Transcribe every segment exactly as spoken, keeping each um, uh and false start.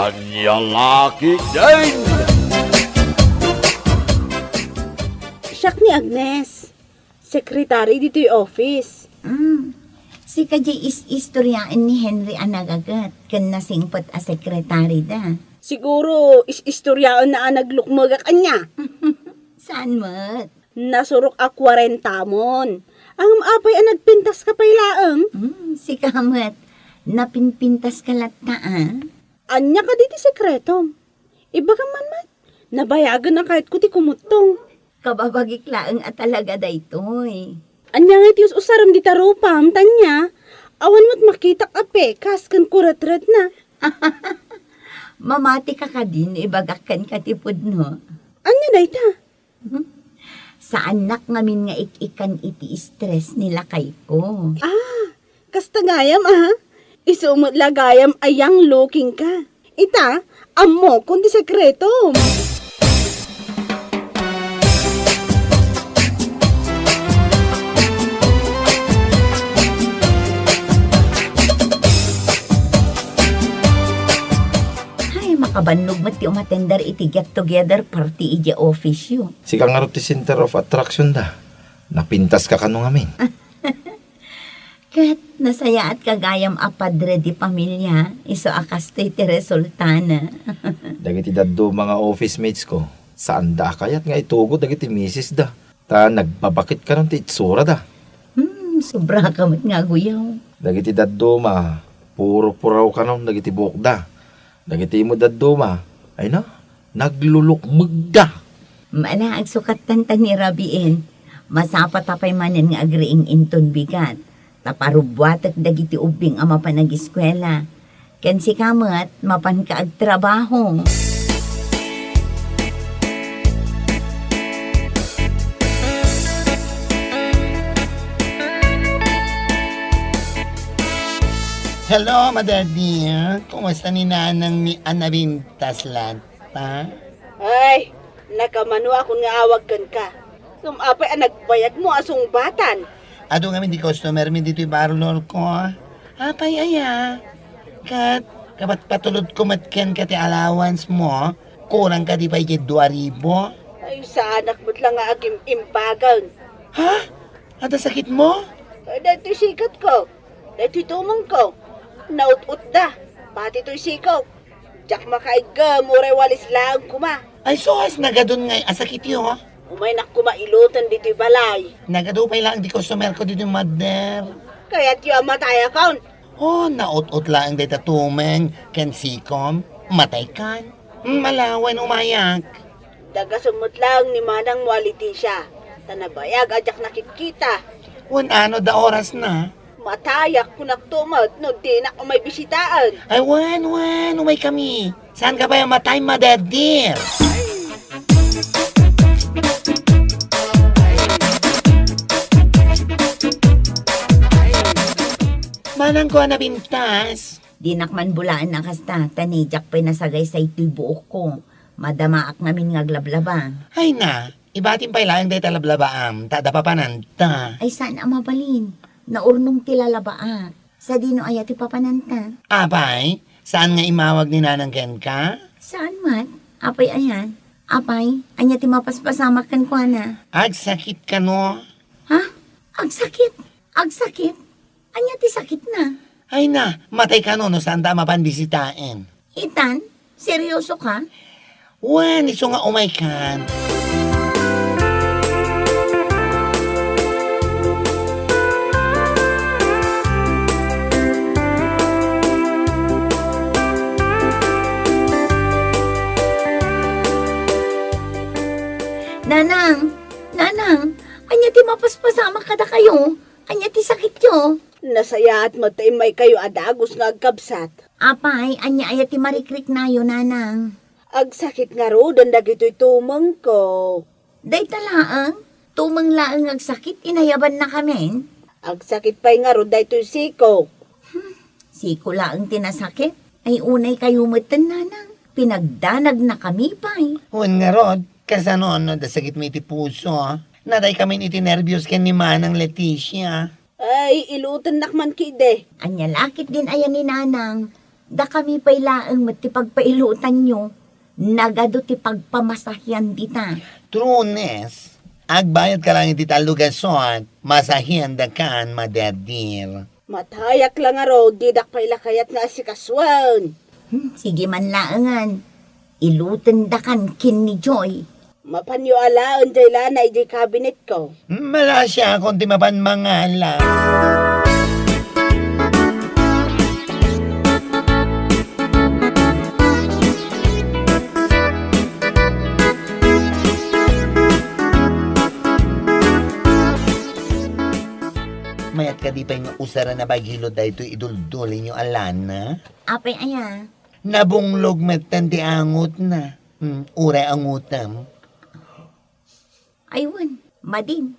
Ania la ketdin? Siak ni Agnes, secretary ditoy office. Mm. Sika diay is-istoriaen ni Henry a nagaget ken nasingpet a sekretarida. Siguro, is-istoriaenna a naglukmegak ania. Saan met? Nasurok a kuarentamon. Ngem apay a nagpintaska pay laeng? Hmm, sika met. Napinpintaska latta, a? Ania kadi ti sekretom? Ibagam man met. Nabayagen a kayatko ti kumuttong. Kababagik laeng a talaga daytoy. Ania ngay ti us-usarem dita rupam, tania? Awan met makitak a pekas ken kuretretna. Mamatika kadi no ibagak kenka ti pudno? Ania dayta? Hmm? Saannak ngamin nga ik-ikkan iti stress ni lakayko. Ah, kasta gayam, ah. Isu met la gayam a young looking ka. Ita, ammokon ti sekretom. Ay, makabannog met ti umatender iti get-together party idiay office-yo. Sika ngarud ti center of attraction da. Napintaska kano ngamin. Ket nasayaatka gayam a padre de pamilia, isu a kastoy ti resultana. Dagiti dadduma nga office mates ko, saanda a kayat nga itugot dagiti misis da. Ta nagbabakit kanon ti itsurada. Hmm, sobraka met nga aguyaw. Dagiti dadduma, puro puraw kanon dagiti buokda. Dagiti met dadduma, ay na, naglulukmegda. Mala, agsukattan ta ni rabiin. Masapata pay manen nga agriing inton bigat. Ta parubbuatek dagiti ubbing a mapan agiskuela. Ken sika met, mapanka agtrabaho. Hello, Mother dear. Kumusta ni Nanang mi a napintas latta? Ay, nakamano akon nga awag kenka. Ngem apay a nagbayagmo a sungbatan? Adu ngamin ti customer mi ditoy parlor ko. Apay aya? Ket kapatpatulodko met kenka ti allowance mo. Kurang kadi pay ket dua ribu? Ay, saanak met la nga agim-imbagan. Ha? Adda sakitmo? Ay, daytoy sikatko. Daytoy tumengko. Naut-utda. Pati toy siko. Diak makaiggem, uray walis laeng koma. Ay, sus, nagadun ngay a sakityo, ha? Umaynak koma iloten ditoy balay. Nagadu pay laeng ti customer ko ditoy, Mother. Kayatyo a matayakon? Oh, naut-ot laeng dayta tumeng ken sikom. Mataykan. Hmm, ala, wen umayak. Dagasem met laeng ni manangmo a Leticia, ta nabayag a diak nakitkita. Wen ano da orasna? Matayak, kunakto met no dinak umay bisitaen. Ay, wen, wen, umaykami. Saanka pay a matay, Mother dear? Manangko a napintas. Dinak man bulaen a kasta, ta ni diak pay nasagaysay toy buokko. Madamaak ngamin nga aglablaba. Ay na, ibatim pay laeng dayta lablabaam, ta adda papananta. Ay, saan a mabalin? Naurnong ti lalabaak. Sadino aya ti papananta? Apay, saan nga immawag ni Nanang kenka? Saan met? Apay aya? Apay, ania ti mapaspasamak kenkuana? Agsakit kano? Ha? Agsakit? Agsakit? Ania ti sakitna? Ay na, matay kano no saanta a mapan bisitaen. Itan, seryoso ka? Wen, isu nga umaykan. Nanang, Nanang, ania ti mapaspasamak kadakayo? Ania ti sakityo? Nasayaat met ta immaykayo a dagus nga agkabsat. Apay, ania aya ti marikriknayo, Nanang? Agsakit ngaruden dagitoy tumengko. Dayta laeng? Tumeng laeng nga agsakit, inayabannakamin? Agsakit pay ngarud daytoy siko. Hmm, siko laeng ti nasakit? Ay, unaykayo metten, Nanang. Pinagdanagnakami pay. Wen ngarud, kasano no adda sakitmo iti puso? Nataykamin iti nerbios ken ni Manang Leticia. Ay, ilutennak man ketdi. Ania la ketdin aya ni Nanang? Dakami pay laeng met ti pagpailutanyo, nagadu ti pagpamasahian dita. True, Nes. Agbayadka laeng iti tallo gasot, masahiandakan, Mother dear. Matayak la ngarud, didak pay la kayat nga asikasuen. Hmm, sige man laengen. Ilutendakan ken ni Joy. Mapanyo alaen jay lana idiay kabinetko. Malasiakon ti mapan mangala. Mayat kadi pay nga usaran a bagilod daytoy iduldul inyo a lana? Apay aya? Nabunglog metten ti angutna. Hmm, uray angutem. Ay wen, madin.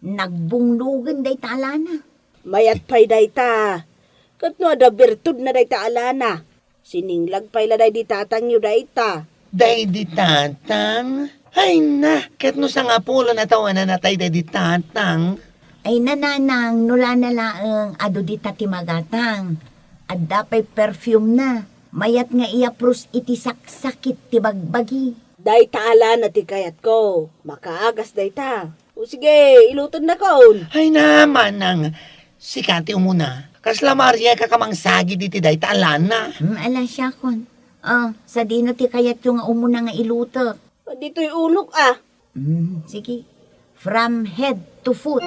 Nagbunglogen dayta a lana. Mayat pay dayta. Ket no adda birtudna dayta a lana, sininglag pay la daydi tatangyo dayta. Daydi tatang? Ay na, ket no sangapulo a tawen a natay daydi tatang? Ay nanang, no lana laeng, adu dita ti magatang. Adda pay perfume na. Mayat nga iyapros iti saksakit ti bagbagi. Dayta a lana ti kayatko. Makaagas dayta. O sige, ilutennakon. Ay na, manang. Sika ti umuna. Kasla Maria ka ka mangsagid iti dayta a lana. Hmm, ala siakon. O, sadino ti kayatyo nga umuna nga ilutek? Ditoy ulok, a. Hmm, sige. From head to foot.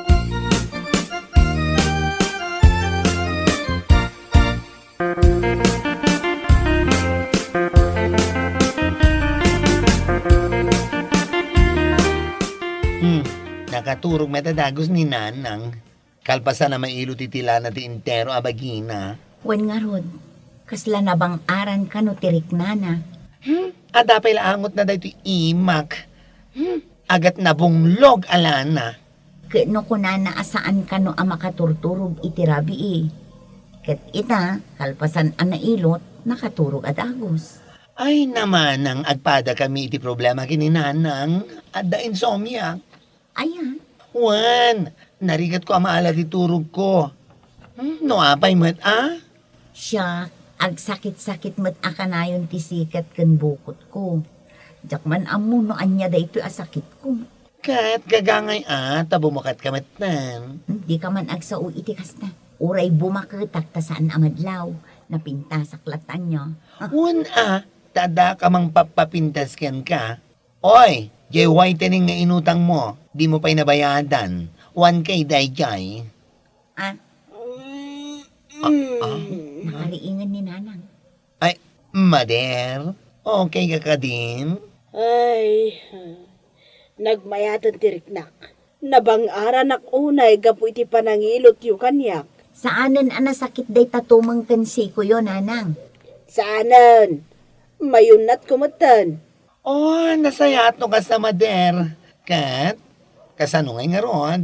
Hmm, nakaturog met a dagus ni Nanang. Kalpasan a mailot iti lana ti entero a bagina. Wen ngarud, kasla nabang-aran kano ti riknana. Hmm, adda pay la angutna daytoy imak. Hmm, agat nabunglog a lana. Ket no kunana a saan kano a makaturturog iti rabii. Ket ita, kalpasan a nailot, nakaturog a dagus. Ay na manang, agpadakami iti problema ken ni Nanang. Adda insomnia. Ayan. Wen, narigatko a maala ti turogko. Hmm, no apay met a? Siak, agsakit-sakit met a kanayon ti siket ken bukotko. Diak man ammo no ania daytoy a sakitko. Ket gagangay a ta bumakatka metten. Hmm, dika man agsao iti kasta. Uray bumaketak ta saan a madlaw, napintasak latta ania. Wen a, ta adda ka mangpapapintas kenka. Oy, jay whitening nga inutangmo, dimo pay nabayadan. Wan kay dayjay. Ah? Ah, ah. Nakariingen ni Nanang. Ay, mader, okay ka kadin? Ay, nagmayaten ti riknak. Nabang-aranak unay gapu iti panangilotyo kaniak. Saanen a nasakit dayta tumeng ken sikoyo, Nanang? Saanen. Mayunnatko metten. Oh, nasayaat no kasta, mader. Ket, kasano ngay ngarud?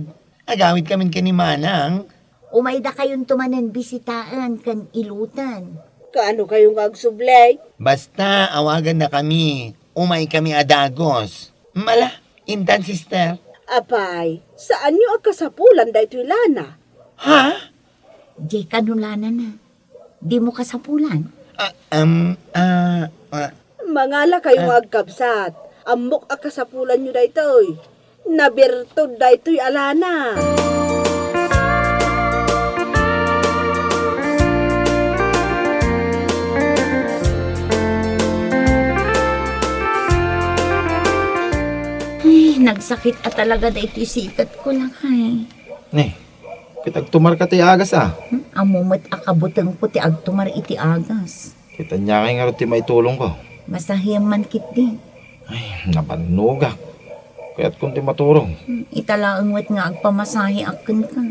Agawidkamin ken ni Manang. Umaydakayonto manen bisitaen ken iluten. Kaano kayo nga agsublay? Basta, awagannakami. Umaykami a dagus. Mala, intan, sister. Apay, saanyo a kasapulan daytoy lana? Ha? Jay kano lanana. Dimo kasapulan? Ah, um, ah, ah. Mangala kayo nga agkabsat. Ammok a kasapulanyo daytoy. Nabirtud daytoy a lana. Ay, nagsakit a talaga daytoy siketko, lakay. Ne, ket agtumarka ti agas, a? Hmm, ammo met a kabutengko ti agtumar iti agas. Ket ania ngay ngarud ti maitulongko? Masahiam man ketdi. Ay, nabannogak. Kayatkon ti maturog. Hmm, ita laeng met nga agpamasahiak kenka.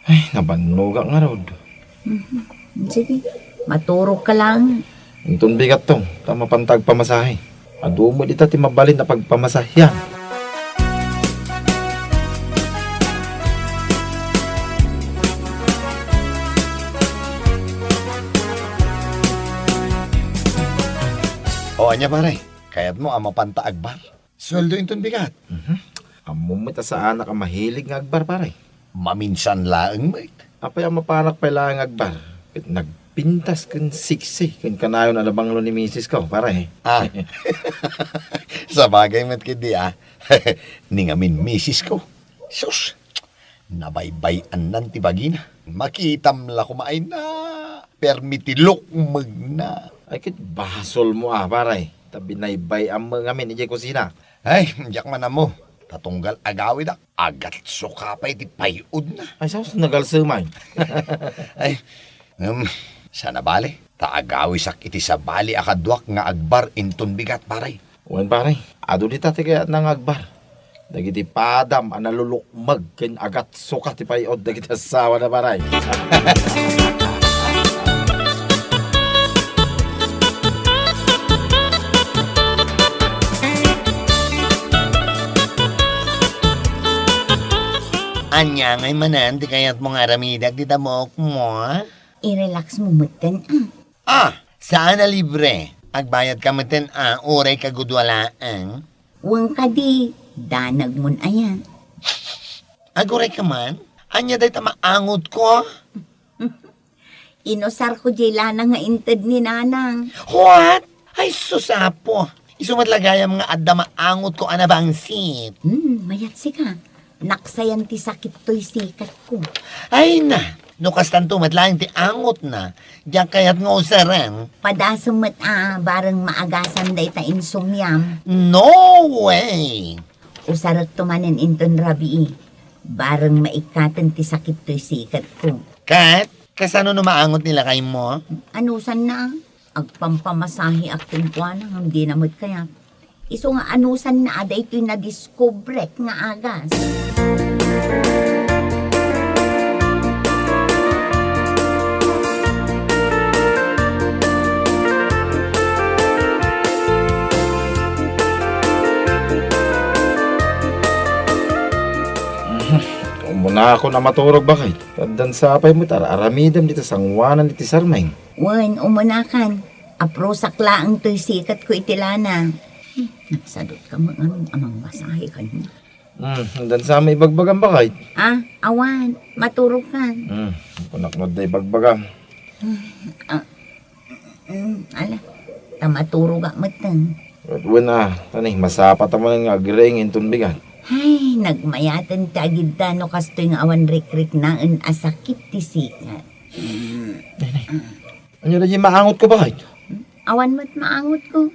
Ay, nabannogak ngarud. Mhm. Sige, maturogka laeng. Inton bigatto, ta mapanta agpamasahi. Adu met ita ti mabalin a pagpamasahian. O, ania, pare? Kayatmo a mapanta agbar? Sueldo inton bigat. Mhm. Ammom met a saanak a mahilig nga agbar, pare. Maminsan laeng met. Apay a mapanak pay laeng agbar? Ket nag- Pintas ken sexy ken kanayon a nabanglo ni misis ko, pare. Ah. Sabagay met ketdi, ah. Ni ngamin misis ko. Sus! Nabaybay-annan ti bagina. Makitam la koma ay na, permi ti lukmegna. Ay, ket basolmo, ah, pare. Ta binaybay-am met ngamin idiay kusina. Ay, diak man ammo. Ta tunggal agawidak, agatsuka pay ti pay-odna. Ay, sus, nagalsemay. Ay, em, saan a bale? Ta agawisak iti sabali a kaduak nga agbar inton bigat, pare. Wen, pare, adu dita ti kayatna nga agbar. Dagiti padam a nalulukmeg ken agatsuka ti pay-od dagiti asawana, pare. Ania ngay manen ti kayatmo nga aramidek dita buokmo? I-relax mo metten, ah. Ah, saan a libre. Agbayadka metten, ah, uray kagudua laeng. Wen kadi, danagmon aya. Agurayka man? Ania dayta maangotko? Inusarko diay lana nga inted ni Nanang. What? Ay, sus, Apo. Isu met la gayam nga adda maangotko a nabangsit. Hmm, mayat sika. Naksayan ti sakit toy sikatko. Ay na, no kastanto met laeng ti angotna, diak kayat nga usaren. Padasem met a bareng maagasan dayta insomniam. No way! Usarekto manen inton rabii, bareng maikkaten ti sakit toy sikatko. Ket, kasano no maangot ni lakaymo? Anusanna, agpampamasaheak kenkuana ngem dina met kayat. Isu nga anusanna a daytoy nadiskubrek nga agas. Umunakon a maturog, baket. Addan sapay met, ar-aramidem dita sangoanan iti sarmeng. Wen, umunakan. Aprusak laeng toy sikatko iti lana. Hmm, nagsadutka met ngamin a mangmasahe kaniak. Hmm, addan sa met ibagbagam, baket? Ah, awan. Maturogkan. Hmm, kunak no adda ibagbagam. Ah, mm, ala, ta maturogak metten. Wen, ah, tani, masapata manen nga agriing inton bigat. Ay, nagmayaten ti agidda no kastoy nga awan rikriknaen a sakit ti sikat. Nay, nay. Ania daydiay maangotko, baket? Awan met maangotko.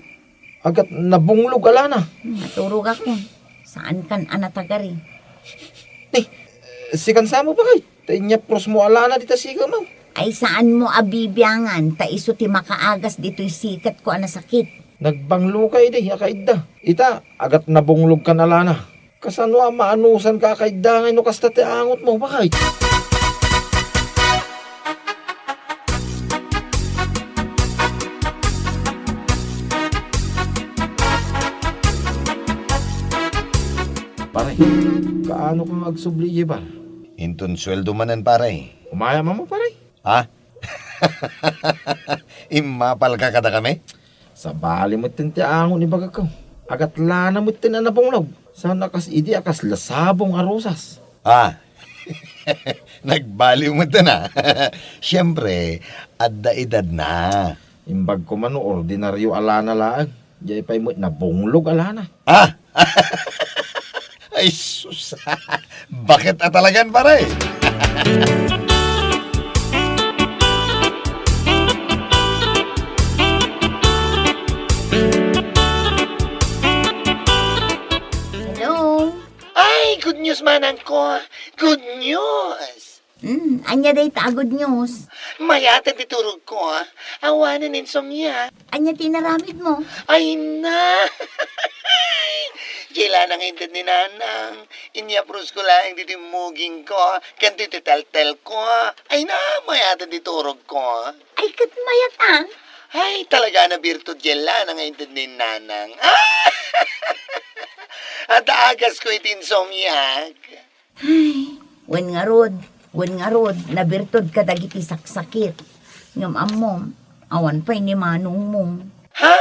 Agat nabunglog a lana. Hmm, naturogakon. Saankan a natagari. Ni, sikan sa met, baket. Ta inyaprusmo a lana dita sikam. Ay, saanmo a bibiangan, ta isu ti makaagas ditoy sikatko a nasakit. Nagbangloka idi a kaidda. Ita, agat nabunglogkan a lana. Kasano a maanusanka a kaidda ngay no kasta ti angotmo, baket? Pare, kaano ka nga agsubli idiay bar? Inton sueldo manen, pare. Umayam ammo, pare? Ha? Immapalka kadakami? Sabali metten ti angot ni bagakko. Agat lana metten a nabunglog. Saan a kas idi a kasla sabong a rosas. Ah, nagbaliw metten, ah. Siempre, adda edadna. Imbagko man no ordinario a lana laeng. Diay pay met nabunglog a lana. Ah! Ay, sus! Bakit a talagan, pare? Hello? Ay, good news, manangko. Good news! Hmm, ania dayta a good news? Mayaten ti turogko, ah. Awanen insomnia. Ania ti inaramidmo? Ay na! Diay lana nga inted ni Nanang. Inyaprusko laeng ditoy mugingko, ken ditoy teltelko. Ay na, mayaten ti turogko. Ay, ket mayat, ah. Ay, talaga a nabirtud diay lana nga inted ni Nanang. Adda agasko iti insomniak. Ay, wen ngarud, wen ngarud, nabirtud kadagiti saksakit. Ngem ammom, awan pay ni manongmo. Ha?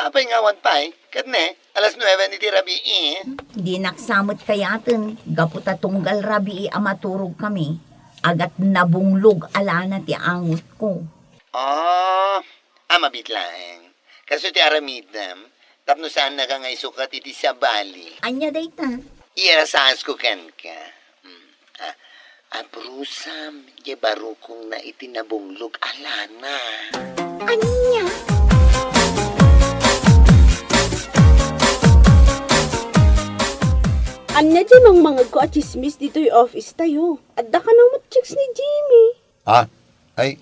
Apay nga awan pay? Ket ne, alas nuebe iti rabii. Dinak sa met kayaten, gapu ta tunggal rabii a maturogkami, agat nabunglog a lana ti angotko. Oh, a, mabiit laeng. Kastoy ti aramidem, tapno saannaka nga isukat iti sabali. Ania dayta? Iyarasasko kenka. Hmm. Ah, aprusam, diay barukongna iti nabunglog a lana. Ania? Ania diay mangmangegko a tsismis ditoy office tayo? Adda kano met chicks ni Jimmy? Ah, ay,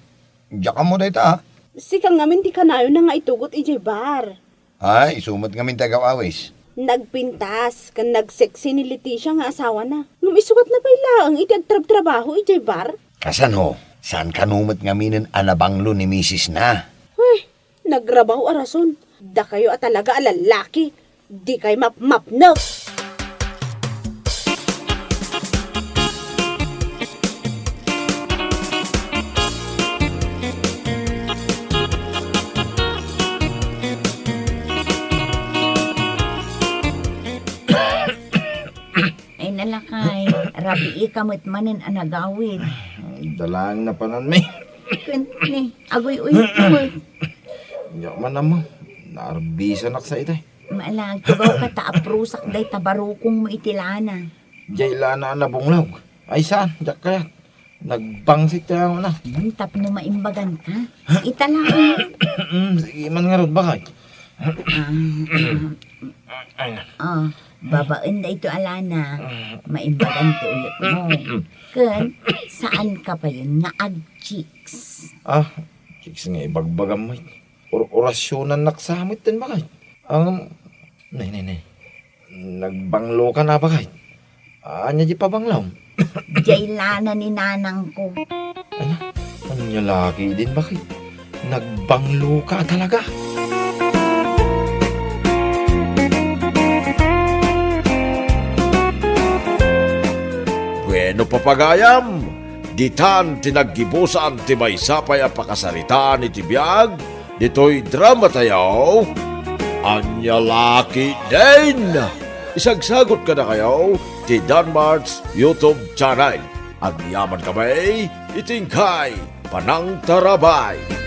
diak ammo dayta, ah. Sika ngamin ti kanayonna nga itugot idiay bar. Ay, isu met ngamin ti agaw-awis. Nagpintas ken nagsexy ni Leticia nga asawana. Ngem isukatna pay laeng iti agtrabtrabaho idiay bar? Kasano? Saan kano met ngaminen a nabanglo ni misisna? Ay, nagrabaw a rason. Dakayo a talaga a lallaki. Dikay mapmapnek. Ay, nalakay, rabii ka met manen a nagawid. Ay, dalang napanan mi. Ken ni, aguy-uy ka met. Nya man, ammo, naarbisanak sa itay. Maala, tugaw ka ta aprusak dayta barukongmo iti lana. Jay lana a nabunglog. Ay, saan? Diak kayat. Nagbangsik tayo na. Hmm, tapno maimbagan ka. Ita lang. Mm, sige man ngarud, bakay. Ah, ah, Ay, na. Ah, babaen da ito alana. Maimbagan ti uyot mo. Ken, saan ka pa yun nga ag-chicks? Ah, chicks nga ibagbagam mo. Or-, orasyonan naksamit din, bakay. Ang, nay, nay, nay. Nagbanglo ka na, bakay. Anya di pabanglaw? Jay lana ni nanang ko. Ay, anya laki din, bakit? Nagbanglo ka talaga. Bueno, papagayam, ditan ti naggibusan ti maysa pay a pakasaritaan iti biag ditoy drama tayo, Ania La Ketdin. Isagsagot kadakayo ti Danmart's YouTube channel. Agyaman kami iti inkay panangtarabay.